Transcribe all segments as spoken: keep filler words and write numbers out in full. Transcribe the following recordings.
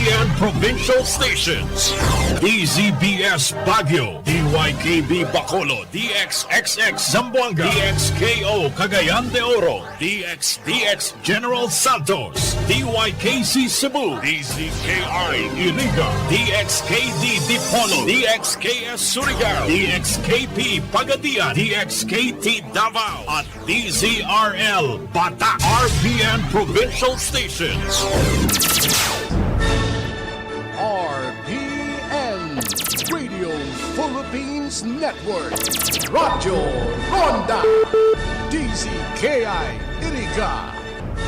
and provincial stations. D Z B S Baguio, D Y K B Bacolod, D X X X Zamboanga, D X K O Cagayan de Oro, D X D X General Santos, D Y K C Cebu, D Z K I Iriga, D X K D Dipolog, D X K S Surigao, D X K P Pagadian, D X K T Davao, at D Z R L Bata, R P N Provincial Stations. R P N Radio Philippines Network, Radyo Ronda, D Z K I Iriga.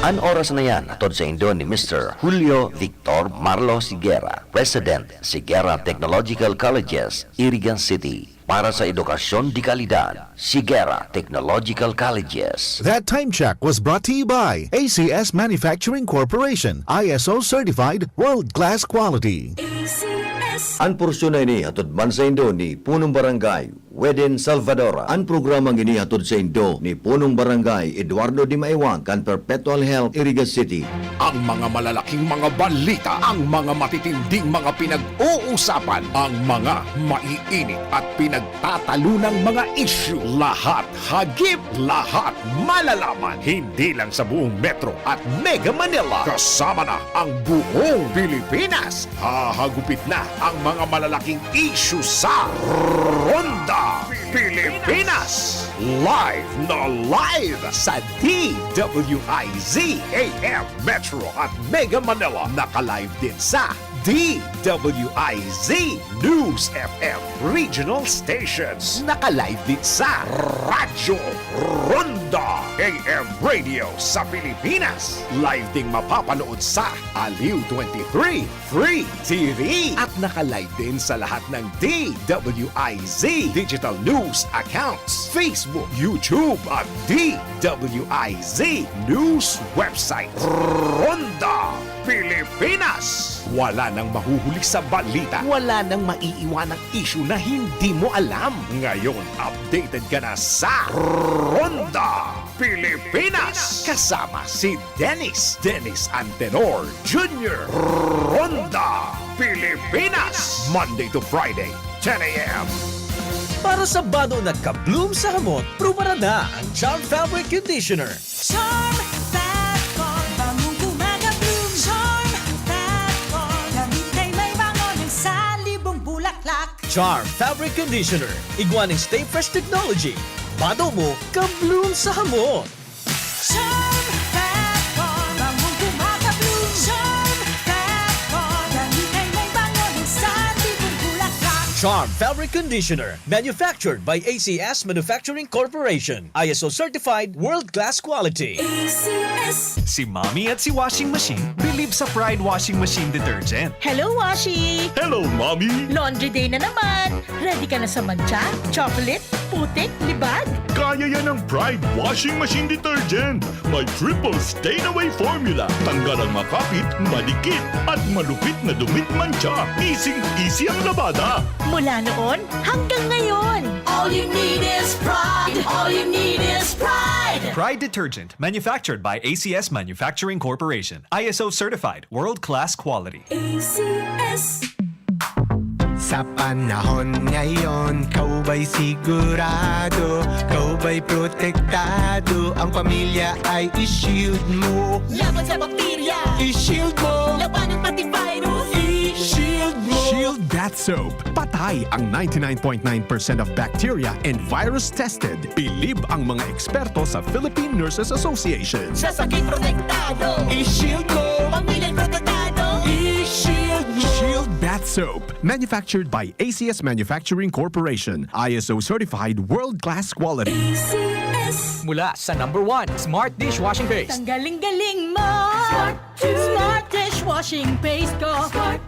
An oras na yan, hatod saindo ni Mister Julio Victor Marlo Siguera, President, Siguera Technological Colleges, Iriga City. Para sa edukasyon de kalidad, Siguera Technological Colleges. That time check was brought to you by A C S Manufacturing Corporation, I S O certified, world-class quality. A C S. An porsyon na ini hatod man saindo ni Punong Barangay Weden Salvadora. An programang ini hatod saindo ni Punong Barangay Eduardo Dimaiwang kan Perpetual Health, Iriga City. Ang mga malalaking mga balita, ang mga matitinding mga pinag-uusapan, ang mga maiinit at pinagtatalunang mga isyu, lahat hagip, lahat malalaman. Hindi lang sa buong Metro at Mega Manila, kasama na ang buong Pilipinas. Hahagupit na ang mga malalaking isyu sa Ronda Pilipinas. Live na live sa D W I Z A M Metro at Mega Manila. Naka-live din sa D W I Z News F M Regional Stations. Naka-live din sa Radyo Ronda A M Radio sa Pilipinas. Live ding mapapanood sa Aliw twenty-three Free T V. At naka-live din sa lahat ng D W I Z Digital News Accounts, Facebook, YouTube at D W I Z News Website. Ronda Pilipinas! Wala nang mahuhuli sa balita. Wala nang maiiwanang isyu na hindi mo alam. Ngayon, updated ka na sa Ronda Pilipinas! Kasama si Dennis, Dennis Antenor Junior Ronda Pilipinas! Monday to Friday, ten a m. Para sa bado na ka-bloom sa hamot, prubaran na ang Charm Fabric Conditioner. Charm Fat Col, bangong gumagabloom. Charm Fat Col, damit ay may bango ng salibong bulaklak. Charm Fabric Conditioner, igwa nin Stay Fresh Technology. Bado mo, ka-bloom sa hamot. Charm Fat Col, bangong gumagabloom. Charm Fat Col, damit ay may bango ng salibong bulaklak. Charm Fabric Conditioner, manufactured by A C S Manufacturing Corporation. I S O certified, world-class quality. A C S. Si Mommy at si Washing Machine believe sa Pride Washing Machine Detergent. Hello, Washi! Hello, Mommy! Laundry day na naman! Ready ka na sa mantsa, chocolate, putik, libag? Kaya yan ng Pride Washing Machine Detergent. May triple stain away formula. Tanggal ang makapit, madikit, at malupit na dumi't mantsa. Easy-easy ang labada. Mula noon hanggang ngayon. All you need is Pride. All you need is Pride. Pride Detergent, manufactured by A C S Manufacturing Corporation. I S O certified, world-class quality. A C S. Sa panahon ngayon, ikaw ba'y sigurado, ikaw ba'y protektado, ang pamilya ay i-shield mo. Laban sa bakterya, i-shield mo. Labanan pati virus, i-shield mo. Shield Bath Soap. Patay ang ninety-nine point nine percent of bacteria and virus tested. Bilib ang mga eksperto sa Philippine Nurses Association. Sa sakit protektado, i-shield mo. Pamilya protektado, i-shield mo. Shield Bath Soap. Manufactured by A C S Manufacturing Corporation. I S O certified, world-class quality. A C S. Mula sa number one, Smart Dishwashing Paste. Tanggaling galing mo. Smart. Smart dishwashing paste ko. Smart.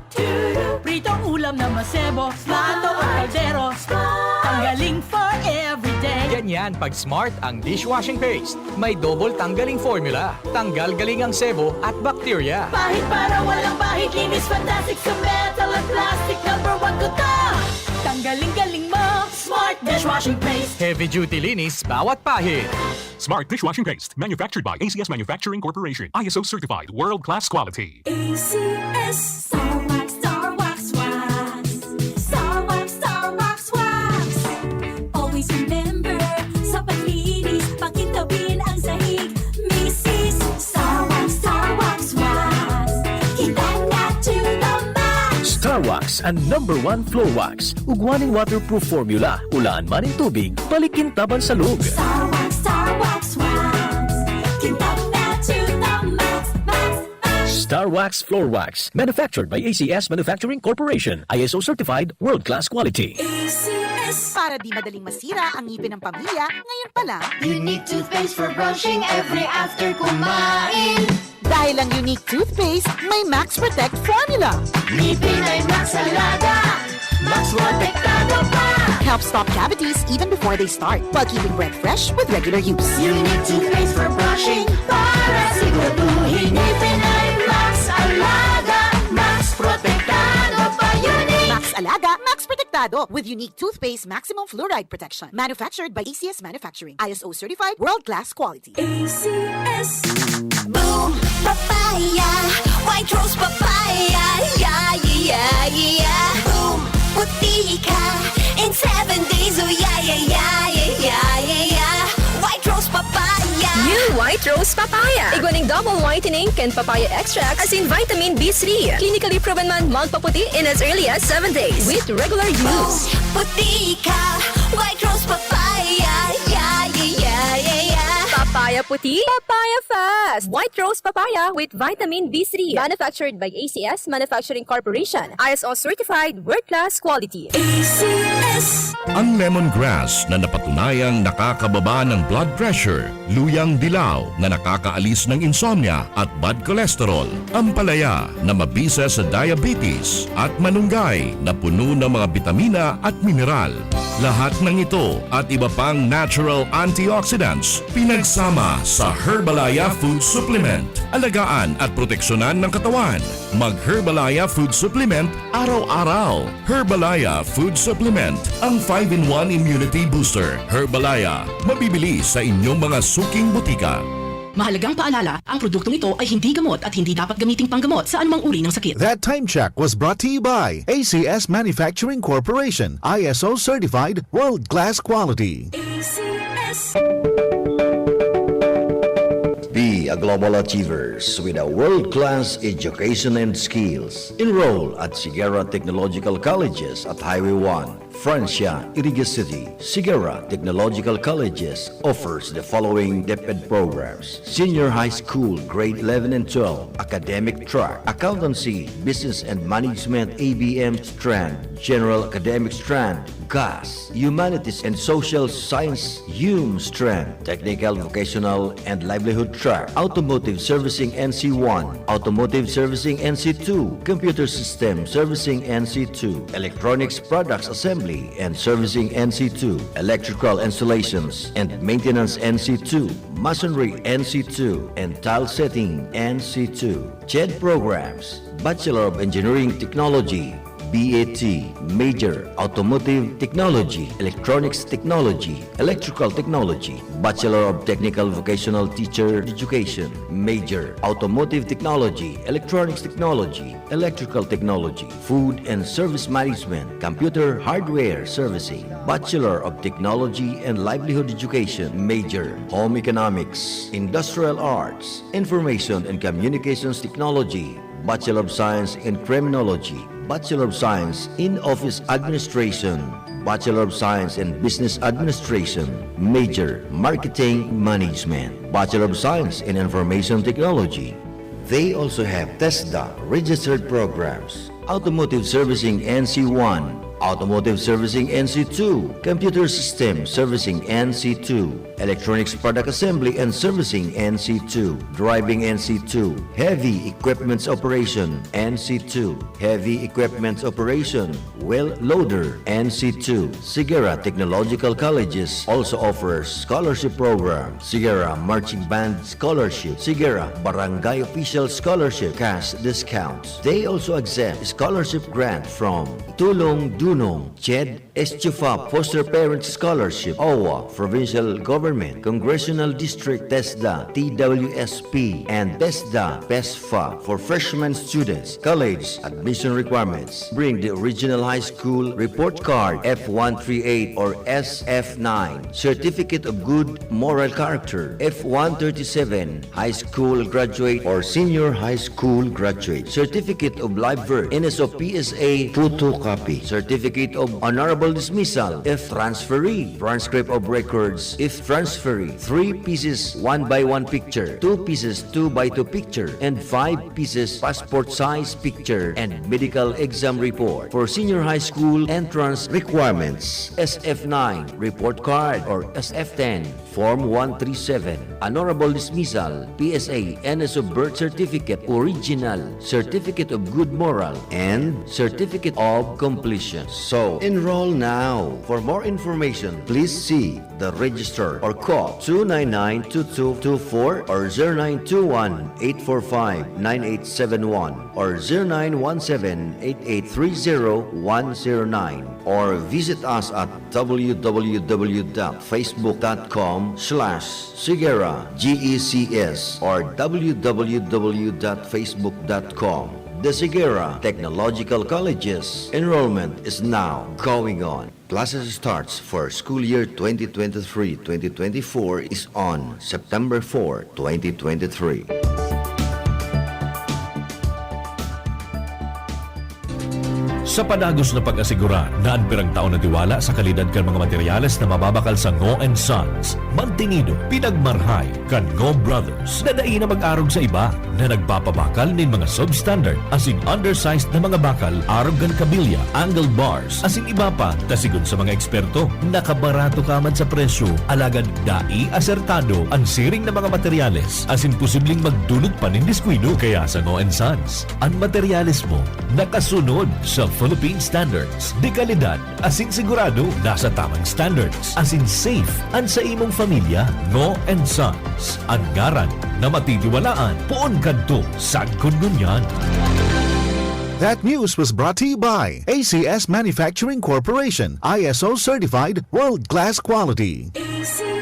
Pritong ulam na masebo. Plato o kaldero. Smart. Tanggaling for everyday. Ganyan pag Smart ang dishwashing paste. May double tanggaling formula. Tanggal galing ang sebo at bakterya. Pahid para walang bahid, linis fantastic sa metal at plastic. Number one ko to. Tanggaling galing mo, Smart Dishwashing Paste. Heavy duty linis bawat pahid. Smart Dishwashing Paste, manufactured by A C S Manufacturing Corporation. I S O certified, world-class quality. A C S. Remember, sa paglinis, pakintabin ang sahig. Misis, Star Wax, Star Wax, Wax. Kintab na to the max. Star Wax, ang number one floor wax. Ugwa nin waterproof formula, ulaan man nin tubig, balik kintab an salog. Star Wax, Star Wax, Wax. Kintab na to the max, max, max. Star Wax Floor Wax, manufactured by A C S Manufacturing Corporation, I S O certified, world-class quality. A C S. Para di madaling masira ang ngipin ng pamilya, ngayon pa lang. Unique toothpaste for brushing every after kumain. Dahil ang Unique Toothpaste may Max Protect Formula. Ngipin ay Max Alaga, Max Protektado pa. Helps stop cavities even before they start, while keeping breath fresh with regular use. Unique toothpaste for brushing para siguraduhin ngipin ay Max Alaga, Max Protektado pa. Unique. Max Alaga, Max Protektado with Unique Toothpaste Maximum Fluoride Protection. Manufactured by A C S Manufacturing. I S O certified, world-class quality. A C S. Boom! Papaya! White Rose Papaya! Yeah, yeah, yeah, yeah! Boom! Puti ka in seven days! Oh, yeah, yeah, yeah, yeah, yeah, yeah, yeah! White Rose Papaya! New White Rose Papaya. Igwa ning double whitening kan papaya extract asin vitamin B three. Clinically proven man magpaputi in as early as seven days with regular use. Puti ka! White Rose Papaya! Yeah, yeah, yeah, yeah, yeah! Papaya puti, papaya fast. White Rose Papaya with vitamin B three. Manufactured by A C S Manufacturing Corporation. I S O certified, world-class quality. A C S. Ang lemongrass na napatunayang nakakababa ng blood pressure, luyang dilaw na nakakaalis ng insomnia at bad cholesterol, ampalaya na mabisa sa diabetes, at manunggay na puno ng mga bitamina at mineral. Lahat ng ito at iba pang natural antioxidants pinagsama sa Herbalaya Food Supplement. Alagaan at proteksyonan ng katawan. Mag Herbalaya Food Supplement araw-araw. Herbalaya Food Supplement, ang five-in-one Immunity Booster. Herbalaya, mabibili sa inyong mga suking butika. Mahalagang paalala, ang produktong ito ay hindi gamot at hindi dapat gamiting panggamot sa anumang uri ng sakit. That time check was brought to you by A C S Manufacturing Corporation, I S O certified, world-class quality. A C S. Be a global achievers with a world-class education and skills. Enroll at Sigara Technological Colleges at Highway one, Francia, Iriga City. Sigara Technological Colleges offers the following DepEd programs: Senior High School Grade eleven and twelve, Academic Track, Accountancy, Business and Management, A B M strand, General Academic strand, GAS, Humanities and Social Science, HUM strand, Technical, Vocational and Livelihood Track, Automotive Servicing N C one, Automotive Servicing N C two, Computer System Servicing N C two, Electronics Products Assembly and Servicing N C two, Electrical Installations and Maintenance N C two, Masonry N C two, and Tile Setting N C two. CHED programs: Bachelor of Engineering Technology, B A T, major, Automotive Technology, Electronics Technology, Electrical Technology, Bachelor of Technical Vocational Teacher Education, major, Automotive Technology, Electronics Technology, Electrical Technology, Food and Service Management, Computer Hardware Servicing, Bachelor of Technology and Livelihood Education, major, Home Economics, Industrial Arts, Information and Communications Technology, Bachelor of Science in Criminology, Bachelor of Science in Office Administration, Bachelor of Science in Business Administration, major, Marketing Management, Bachelor of Science in Information Technology. They also have TESDA registered programs: Automotive Servicing N C one, Automotive Servicing N C two, Computer System Servicing N C two, Electronics Product Assembly and Servicing N C two, Driving N C two, Heavy Equipments Operation N C two, Heavy Equipments Operation, Wheel Loader N C two. Sigara Technological Colleges also offers scholarship program: Sigara Marching Band Scholarship, Sigara Barangay Official Scholarship, cash discounts. They also accept scholarship grant from Tulong Tulong, CHED, SCHUFA Foster Parent Scholarship, OWWA, Provincial Government, Congressional District, TESDA, TWSP, and TESDA, PESFA for freshman students. College admission requirements. Bring the original high school report card, F one three eight or S F nine, Certificate of Good Moral Character, F one thirty-seven, high school graduate or senior high school graduate, Certificate of Live Birth, N S O P S A photocopy, Certificate of Honorable Dismissal if transferee, transcript of records if transferee, three pieces one by one picture, two pieces two by two picture, and five pieces passport size picture, and medical exam report. For senior high school entrance requirements, S F nine report card or S F ten, Form one three seven, Honorable Dismissal, P S A, N S O birth certificate, original, Certificate of Good Moral, and Certificate of Completion. So, enroll now. For more information, please see the register or call two nine nine two two two four or zero nine two one eight four five nine eight seven one or zero nine one seven eight eight three zero one zero nine, or visit us at www.facebook.com/sigera gecs or www.facebook.com. The Sigera Technological Colleges. Enrollment is now going on. Classes starts for school year twenty twenty-three twenty twenty-four is on September four, twenty twenty-three. Sa padagos na pag-asegura na an pirang taon na tiwala sa kalidad kan mga materyales na mababakal sa Ngo and Sons, mantinido, pinagmarhay kan Ngo Brothers na dai na mag-arog sa iba na nagpapabakal nin mga substandard asin undersized na mga bakal arog kan kabilya, angle bars, asin iba pa, ta sigon sa mga eksperto, nakabarato ka man sa presyo, alagad dai asertado an siring na mga materyales asin posibleng magdulot pa nin diskuido. Kaya sa Ngo and Sons, an materyales mo nakasunod sa Philippine Standards de Calidad asin sigurado nasa tamang standards asin safe an sa imong pamilya. Ngo and Sons, an ngaran na matitiwalaan poon kadto sagkod ngunyan. That news was brought to you by A C S Manufacturing Corporation, I S O certified, world-class quality. A C S.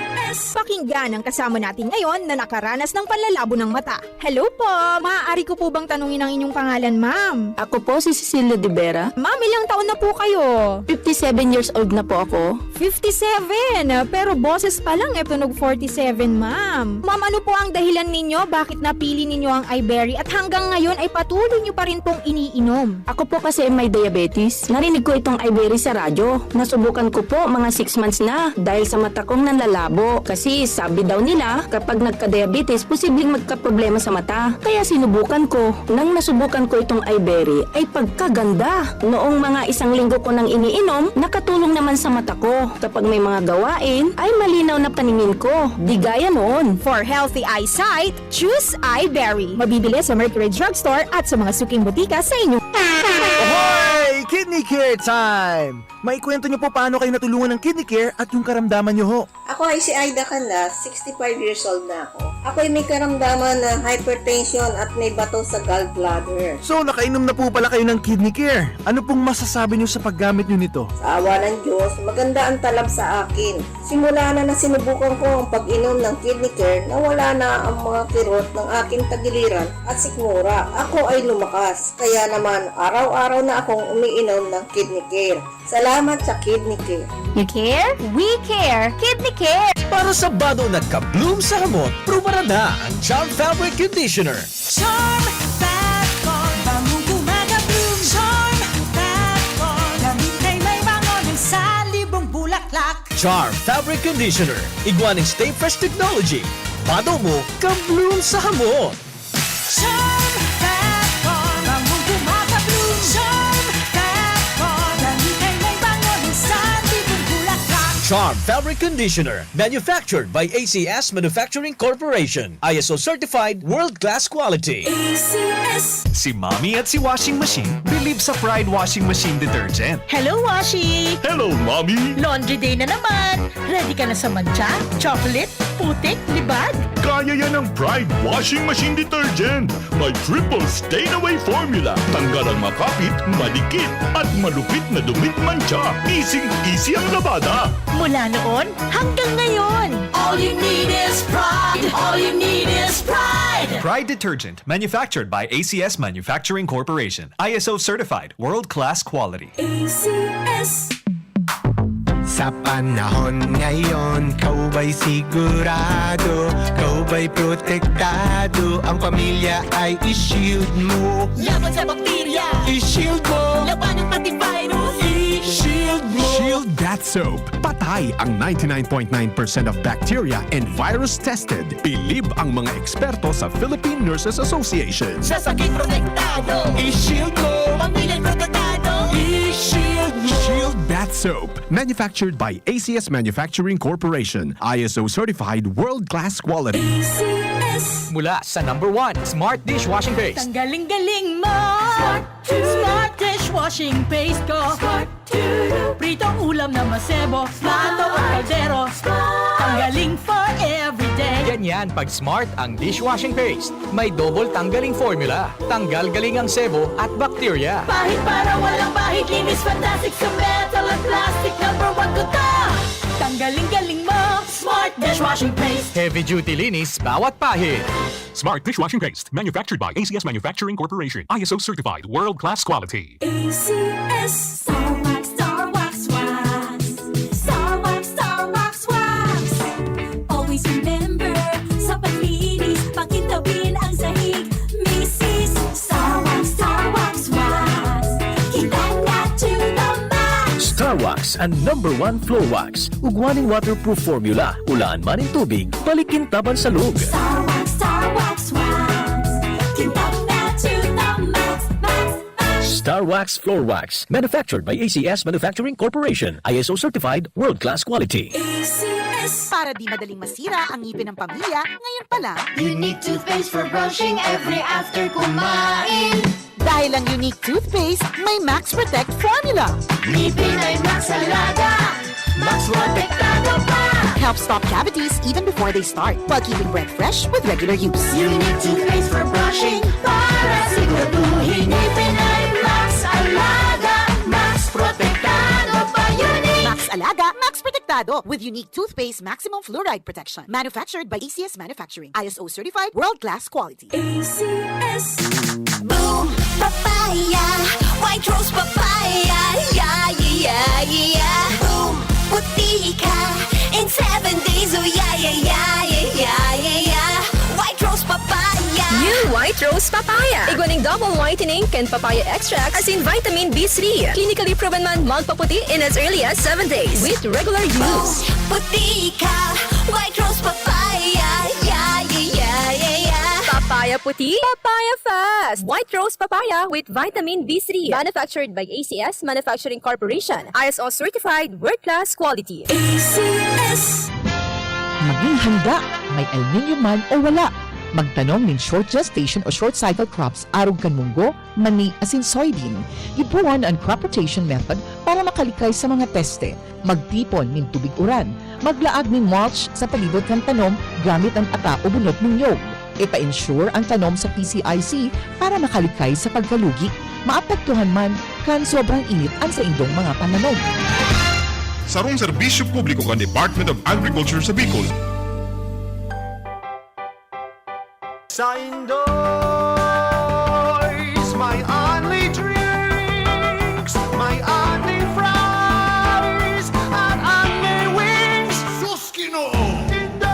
Pakinggan ang kasama natin ngayon na nakaranas ng panlalabo ng mata. Hello po! Maaari ko po bang tanungin ang inyong pangalan, ma'am? Ako po si Cecilia de Vera. Ma'am, ilang taon na po kayo? Fifty-seven years old na po ako. Fifty-seven? Pero boses pa lang, eh, tunog forty-seven, ma'am. Ma'am, ano po ang dahilan ninyo bakit napili ninyo ang Iberry at hanggang ngayon ay patuloy nyo pa rin pong iniinom? Ako po kasi may diabetes. Narinig ko itong Iberry sa radyo. Nasubukan ko po mga six months na dahil sa mata kong nanlalabo. Kasi sabi daw nila, kapag nagka-diabetes, posibleng magkaproblema sa mata. Kaya sinubukan ko. Nang nasubukan ko itong Iberry, ay pagkaganda! Noong mga isang linggo ko nang iniinom, nakatulong naman sa mata ko. Kapag may mga gawain, ay malinaw na paningin ko. Di gaya noon. For healthy eyesight, choose Iberry. Mabibili sa Mercury Drugstore at sa mga suking botika sa inyo. Ahoy! Kidney Care time! Maikwento niyo po paano kayo natulungan ng Kidney Care at yung karamdaman niyo ho. Ako ay si Aida Canlas, sixty-five years old na ako. Ako ay may karamdaman na hypertension at may bato sa gallbladder. So, nakainom na po pala kayo ng Kidney Care. Ano pong masasabi niyo sa paggamit niyo nito? Sa awa ng Diyos, maganda ang talab sa akin. Simula na nasinubukan ko ang pag-inom ng Kidney Care, nawala na ang mga kirot ng aking tagiliran at sikmura. Ako ay lumakas, kaya naman araw-araw na akong umiinom ng Kidney Care. Salamat sa Kidney Care. You care? We care! Kidney Care! Para sa bado na ka-bloom sa hamot, prubaran na ang Charm Fabric Conditioner. Charm Fat Foam, bangong gumagabloom. Charm Fat Foam, damit ay may bango ng salibong bulaklak. Charm Fabric Conditioner, igwa ning Stay Fresh Technology. Bado mo, ka-bloom sa hamot. Charm Fat Foam, bangong gumagabloom. Charm Fat Foam, damit ay may bango ng salibong bulaklak. Charm Fabric Conditioner, manufactured by A C S Manufacturing Corporation. I S O certified, world-class quality. A C S. Si Mommy at si Washing Machine believe sa Pride Washing Machine Detergent. Hello, Washi! Hello, Mommy! Laundry day na naman! Ready ka na sa mantsa, chocolate, putik, libag? Kaya yan ang Pride Washing Machine Detergent. May triple stain away formula. Tanggal ang makapit, madikit, at malupit na dumi at mantsa. Easy-easy ang labada. Mula noon hanggang ngayon. All you need is pride. All you need is pride. Pride detergent, manufactured by A C S Manufacturing Corporation. I S O certified, world-class quality. A C S. Sa panahon ngayon, kaw ba'y sigurado? Kaw ba'y protektado? Ang pamilya ay i-shield mo. Laban sa bakterya. I-shield mo. Labanan pati virus. I-shield mo. Shield Bath Soap. Patay ang ninety-nine point nine percent of bacteria and virus tested. Bilib ang mga eksperto sa Philippine Nurses Association. Sa saging protektado. I-shield mo. Pamilya'y protektado. I-shield mo. Shield Bath Soap. Manufactured by A C S Manufacturing Corporation. I S O certified world-class quality. A C S. Mula sa number one, Smart Dishwashing Paste. Tanggaling-galing mo. Smart to. Smart dishwashing paste ko. Smart to. Pritong ulam na masebo. Plato at kaldero. Tanggaling for everyday. Ganyan pag Smart ang dishwashing paste. May double tanggaling formula. Tanggal galing ang sebo at bakterya. Pahid para walang bahid. Linis fantastic sa metal at plastic. Number one ko to. Tanggaling-galing mo. Smart dishwashing paste. Heavy duty linis bawat pahid. Smart dishwashing paste, manufactured by A C S Manufacturing Corporation. I S O certified, world-class quality. A C S. Star Wax, Star Wax, Wax. Star Wax, Star Wax, Wax. Always remember, sa paglinis, pakintabin ang sahig. Misis, Star Wax, Star Wax, Wax. Kita na to the max. Star Wax, ang number one floor wax. Ugwa nin waterproof formula. Ulaan man nin tubig, balikin taban sa lug. Star Wax, Star Wax, Wax. Kita na to the max, max, max. Star Wax Floor Wax. Manufactured by A C S Manufacturing Corporation. I S O certified, world-class quality. A C S. Para di madaling masira ang ngipin ng pamilya, ngayon pa lang. Unique toothpaste for brushing every after kumain. Dahil ang Unique Toothpaste may Max Protect Formula. Ngipin ay Max Alaga. Max Protektado pa. Helps stop cavities even before they start, while keeping breath fresh with regular use. Unique toothpaste for brushing para siguraduhin ngipin ay Max Alaga. Max Protektado pa. Unique. Max Alaga, Max Protektado with Unique Toothpaste Maximum Fluoride Protection. Manufactured by A C S Manufacturing. I S O certified, world-class quality. A C S. Boom! Papaya! White Rose Papaya! Yeah, yeah, yeah, yeah! Boom! Puti ka in seven days! Oh, yeah, yeah, yeah, yeah, yeah, yeah, yeah! White Rose Papaya! New White Rose Papaya. Igwa ning double whitening kan papaya extract asin vitamin B three. Clinically proven man magpaputi in as early as seven days with regular use. Puti ka! White Rose Papaya! Yeah, yeah, yeah, yeah, yeah! Papaya puti, papaya fast. White Rose Papaya with vitamin B three. Manufactured by A C S Manufacturing Corporation. I S O certified, world-class quality. A C S. Maging handa, may El Nino man o wala. Magtanom nin short gestation o short cycle crops arog kan munggo, mani, asin soybean. Gibohon an crop rotation method para makalikay sa mga peste. Magtipon nin tubig uran. Maglaag nin mulch sa palibot kan tanom gamit an ata o bunot nin niyog. Ipa-insure an tanom sa P C I C para makalikay sa pagkalugi. Maapektuhan man kan sobrang init an saindong mga pananom. Sarong serbisyo publiko kan Department of Agriculture sa Bicol. Sa Indoy's, may only drinks, may only fries, at only wings. Sus, Ginoo! Indoy's!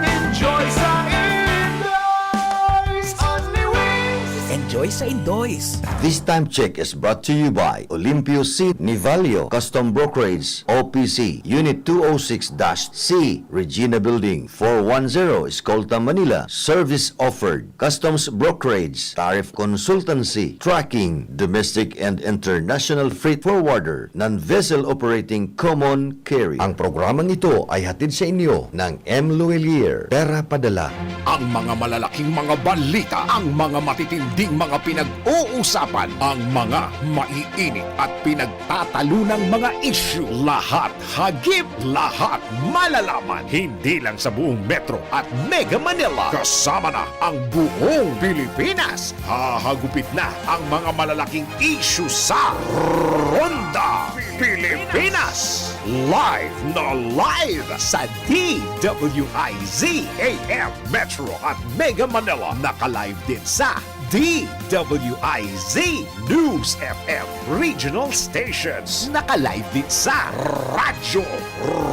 Enjoy sa Indoy's! Only wings! Enjoy sa Indoy's! This time check is brought to you by Olimpio C. Nivalio, Custom Brokerage, O P C, Unit two oh six dash C, Regina Building, four one zero, Escolta, Manila. Service offered, customs brokerage, tariff consultancy, tracking, domestic and international freight forwarder, non-vessel operating common carrier. Ang programang ito ay hatid sa inyo ng M. Luelier, Pera Padala. Ang mga malalaking mga balita, ang mga matitinding mga Pinag-uusapan ang mga maiinit at pinagtatalunang mga isyu. Lahat hagip, lahat malalaman. Hindi lang sa buong Metro at Mega Manila. Kasama na ang buong Pilipinas. Hahagupit na ang mga malalaking isyu sa Ronda Pilipinas. Live na live sa D W I Z A M Metro at Mega Manila. Naka-live din sa D W I Z News F M Regional Stations. Naka-live din sa Radyo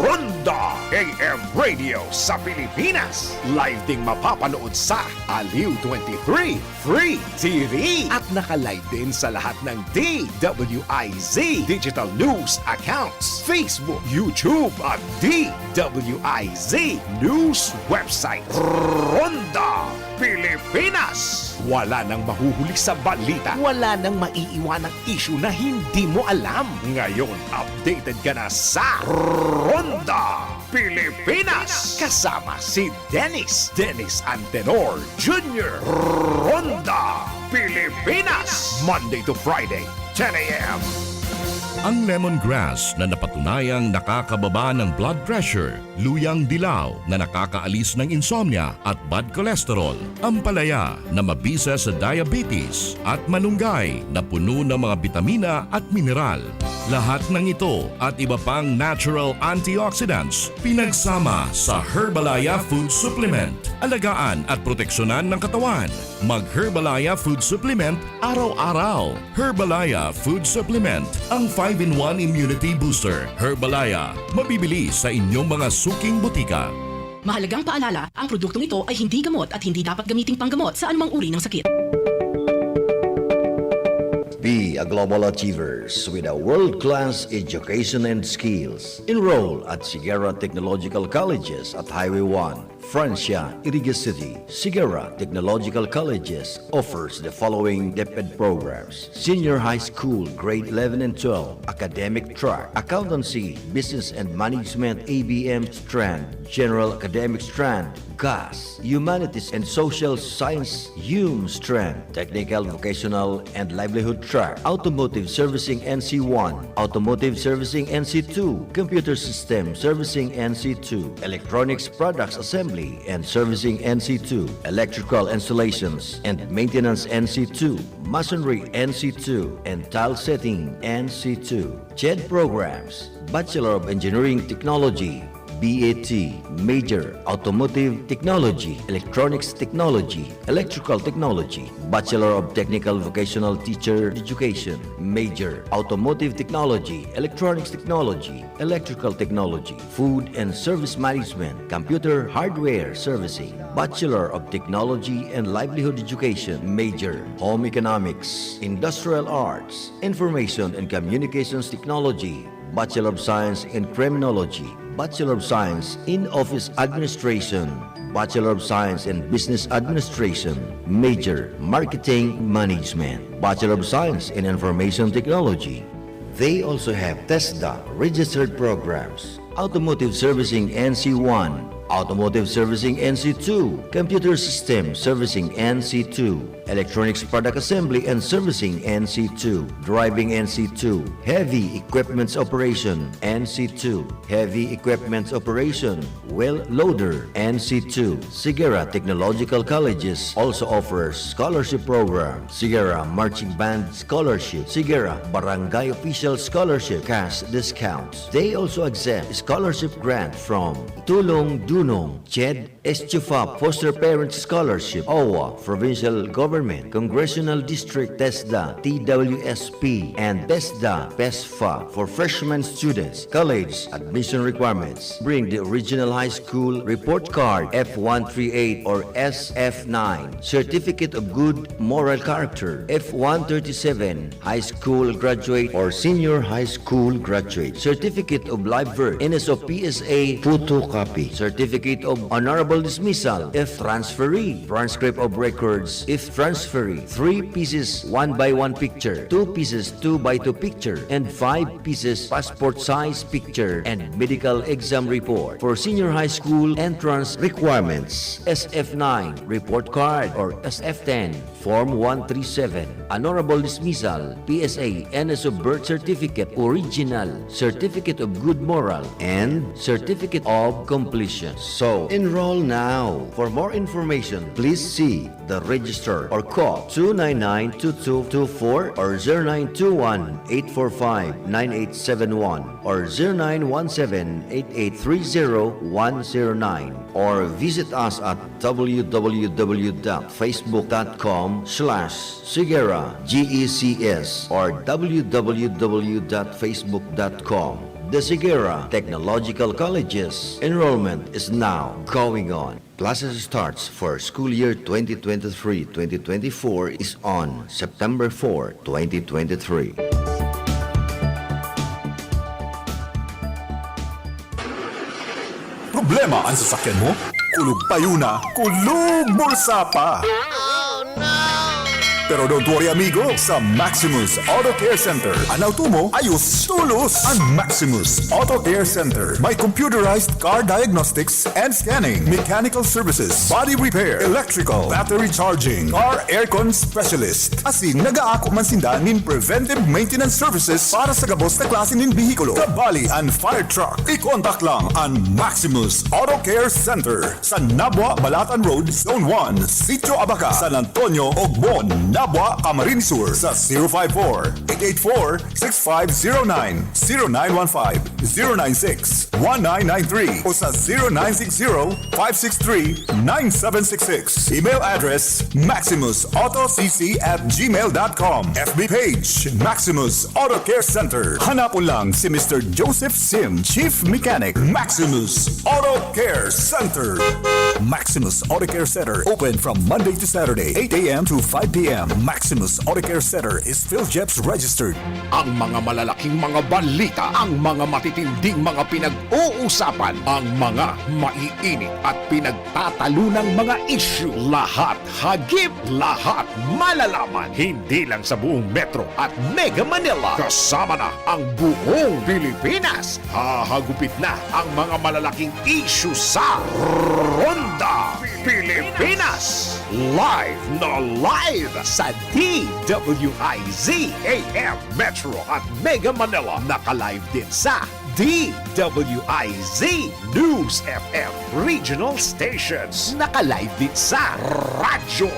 Ronda A M Radio sa Pilipinas. Live ding mapapanood sa Aliw twenty-three Free T V. At naka-live din sa lahat ng D W I Z Digital News accounts, Facebook, YouTube, at D W I Z News website. Ronda Pilipinas. Wala nang mahuhuli sa balita. Wala nang maiiwanang isyu na hindi mo alam. Ngayon, updated ka na sa Ronda Pilipinas. Kasama si Dennis, Dennis Antenor Junior. Ronda Pilipinas. Monday to Friday, ten a m. Ang lemongrass na napatunayang nakakababa ng blood pressure, luyang dilaw na nakakaalis ng insomnia at bad cholesterol, ampalaya na mabisa sa diabetes, at malunggay na puno ng mga bitamina at mineral. Lahat ng ito at iba pang natural antioxidants pinagsama sa Herbalaya Food Supplement. Alagaan at proteksyonan ng katawan. Mag Herbalaya Food Supplement araw-araw. Herbalaya Food Supplement, ang five-in-one Immunity Booster. Herbalaya, mabibili sa inyong mga suking butika. Mahalagang paalala, ang produktong ito ay hindi gamot at hindi dapat gamiting panggamot sa anumang uri ng sakit. Be a global achievers with a world-class education and skills. Enroll at Sigara Technological Colleges at Highway one, Francia, Iriga City. Sigara Technological Colleges offers the following DepEd programs: Senior High School, Grade eleven and twelve, Academic Track, Accountancy, Business and Management, A B M strand, General Academic strand, GAS, Humanities and Social Science, HUM strand, Technical, Vocational and Livelihood Track, Automotive Servicing N C one, Automotive Servicing N C two, Computer System Servicing N C two, Electronics Products Assembly and Servicing N C two, Electrical Installations and Maintenance N C two, Masonry N C two, and Tile Setting N C two. CHED programs: Bachelor of Engineering Technology, B A T, major, Automotive Technology, Electronics Technology, Electrical Technology, Bachelor of Technical Vocational Teacher Education, major, Automotive Technology, Electronics Technology, Electrical Technology, Food and Service Management, Computer Hardware Servicing, Bachelor of Technology and Livelihood Education, major, Home Economics, Industrial Arts, Information and Communications Technology, Bachelor of Science in Criminology, Bachelor of Science in Office Administration, Bachelor of Science in Business Administration, major, Marketing Management, Bachelor of Science in Information Technology. They also have TESDA registered programs: Automotive Servicing N C one, Automotive Servicing N C two, Computer System Servicing N C two, Electronics Product Assembly and Servicing N C two, Driving N C two, Heavy Equipments Operation N C two, Heavy Equipments Operation, Wheel Loader N C two. Sigara Technological Colleges also offers scholarship program: Sigara Marching Band Scholarship, Sigara Barangay Official Scholarship, cash discounts. They also accept scholarship grant from Tulong Dunong, CHED, ESTUFA Foster Parent Scholarship, OWWA, Provincial Government, Congressional District, TESDA, T W S P, and TESDA, PESFA. For freshman students, college admission requirements: bring the original high school report card, F one three eight or S F nine, certificate of good moral character, F one thirty-seven, high school graduate or senior high school graduate, certificate of live birth, N S O P S A photocopy, certificate of honorable dismissal if transferee, transcript of records if transferee, three pieces one by one picture, two pieces two by two picture, and five pieces passport size picture and medical exam report. For senior high school entrance requirements, S F nine report card or S F ten, Form one three seven, honorable dismissal, P S A, N S O birth certificate, original, certificate of good moral, and certificate of completion. So, enroll now. For more information, please see the registrar or call two nine nine two two two four or zero nine two one eight four five nine eight seven one or zero nine one seven eight eight three zero one zero nine, or visit us at w w w dot facebook dot com slash sigera G E C S or w w w dot facebook dot com. The Sigera Technological Colleges enrollment is now going on. Classes starts for school year twenty twenty-three twenty twenty-four is on September four, twenty twenty-three. Problema an sasakyan mo? Kulog payo na, kulog bulsa pa! Pero don't worry, amigo, sa Maximus Auto Care Center, an auto mo ayos tolos. An Maximus Auto Care Center may computerized car diagnostics and scanning, mechanical services, body repair, electrical, battery charging, car aircon specialist. Asin nagaako man sinda nin preventive maintenance services para sa gabos na klase nin behikulo, kabali an fire truck. I-contact lang an Maximus Auto Care Center sa Nabua, Balatan Road, Zone one, Sitio Abaca, San Antonio, Ogbon, Nabua, Camarines Sur sa zero five four, eight eight four, six five zero nine, zero nine one five, zero nine six, one nine nine three o sa zero nine six zero, five six three, nine seven six six. Email address, maximus auto c c at gmail dot com. F B page, Maximus Auto Care Center. Hanapon lang si Mister Joseph Sim, Chief Mechanic, Maximus Auto Care Center. Maximus Auto Care Center, open from Monday to Saturday, eight a m to five p m. Maximus Auto Care Center is PhilGEPS registered. Ang mga malalaking mga balita, ang mga matitinding mga pinag-uusapan, ang mga maiinit at pinagtatalunang mga isyu, lahat hagip, lahat malalaman. Hindi lang sa buong Metro at Mega Manila, kasama na ang buong Pilipinas. Hahagupit na ang mga malalaking isyu sa Ronda Pilipinas. Live na live sa D W I Z A M Metro at Mega Manila. Naka-live din sa D W I Z News F M Regional Stations. Naka-live din sa Radyo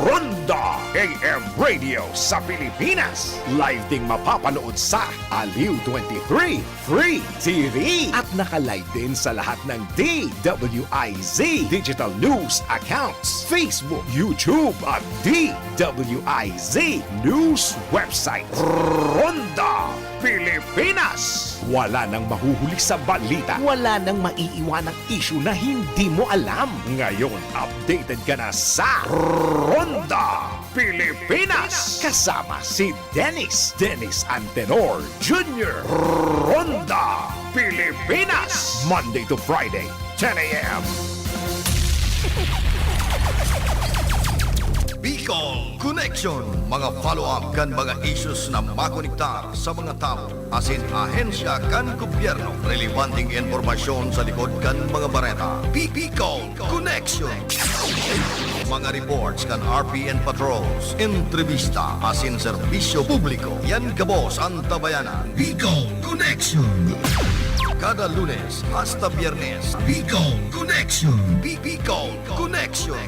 Ronda A M Radio sa Pilipinas. Live ding mapapanood sa Aliw twenty-three Free T V. At naka-live din sa lahat ng D W I Z Digital News Accounts, Facebook, YouTube at D W I Z News Website. Ronda Pilipinas. Wala nang mahuhuli sa balita. Wala nang maiiwanang isyu na hindi mo alam. Ngayon, updated ka na sa Ronda Pilipinas. Kasama si Dennis, Dennis Antenor Junior Ronda Pilipinas. Monday to Friday, ten a m. Bicol Connection, mga follow-up kan mga issues na makonektar sa mga tawo asin ahensya kan gobyerno. Relebanteng impormasyon sa likod kan mga bareta. Bi-, Bicol Connection. Mga reports kan R P N patrols, entrevista asin serbisyo publiko. Yan gabos an tabayanan. Bicol Connection. Kada Lunes hasta Biyernes, Bicol Connection. Bi-, Bicol Connection.